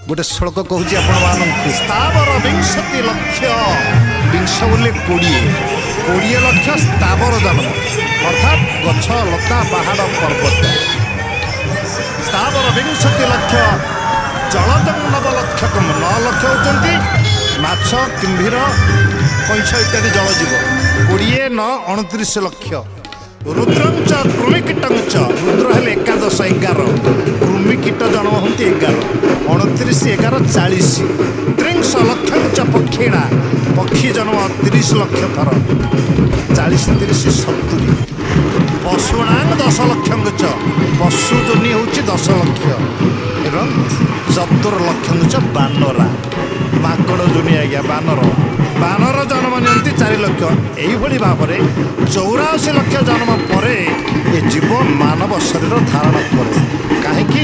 ଗୋଟେ ଶ୍ଳୋକ କହୁଛି ଆପଣମାନଙ୍କୁ। ସ୍ଥାବର 20 ଲକ୍ଷ, ବିଂଶ ବୋଲି 20, 20 ଲକ୍ଷ ସ୍ଥାବର ଜନ୍ମ, ଅର୍ଥାତ୍ ଗଛ ଲତା ପାହାଡ଼ ପର୍ବତ। ସ୍ଥାବର 20 ଲକ୍ଷ, ଜଳଜଂ 9 ଲକ୍ଷ, 9 ଲକ୍ଷ ହେଉଛନ୍ତି ମାଛ, କୁମ୍ଭୀର, କଇଁଛ ଇତ୍ୟାଦି ଜଳଜୀବ। 20 9 29 ଲକ୍ଷ। ରୁଦ୍ରଞ୍ଚ କୃମିକୀଟଞ୍ଚ, ରୁଦ୍ର ହେଲେ 11, 11, କୃମିକୀଟ ଜନ୍ମ ହୁଅନ୍ତି 11, 29 11 40। ତ୍ରିଂଶ ଲକ୍ଷଞ୍ଚ ପକ୍ଷିଣା, ପକ୍ଷୀ ଜନ୍ମ 30 ଲକ୍ଷ ଥର, 40 30 70। ପଶୁଣାଙ୍ଗ 10 ଲକ୍ଷଙ୍କ, ପଶୁ ଯୋନି ହେଉଛି 10 ଲକ୍ଷ। ଏବଂ ଚତୁର ଲକ୍ଷଙ୍କ ବାନରା, ମାଙ୍କଡ଼ ଯୋନି ଆଜ୍ଞା, ବାନର, ବାନର ଜନ୍ମ ନିଅନ୍ତି 4 ଲକ୍ଷ। ଏଇଭଳି ଭାବରେ 84 ଲକ୍ଷ ଜନ୍ମ ପରେ ଏ ଜୀବ ମାନବ ଶରୀର ଧାରଣ କରେ। କାହିଁକି?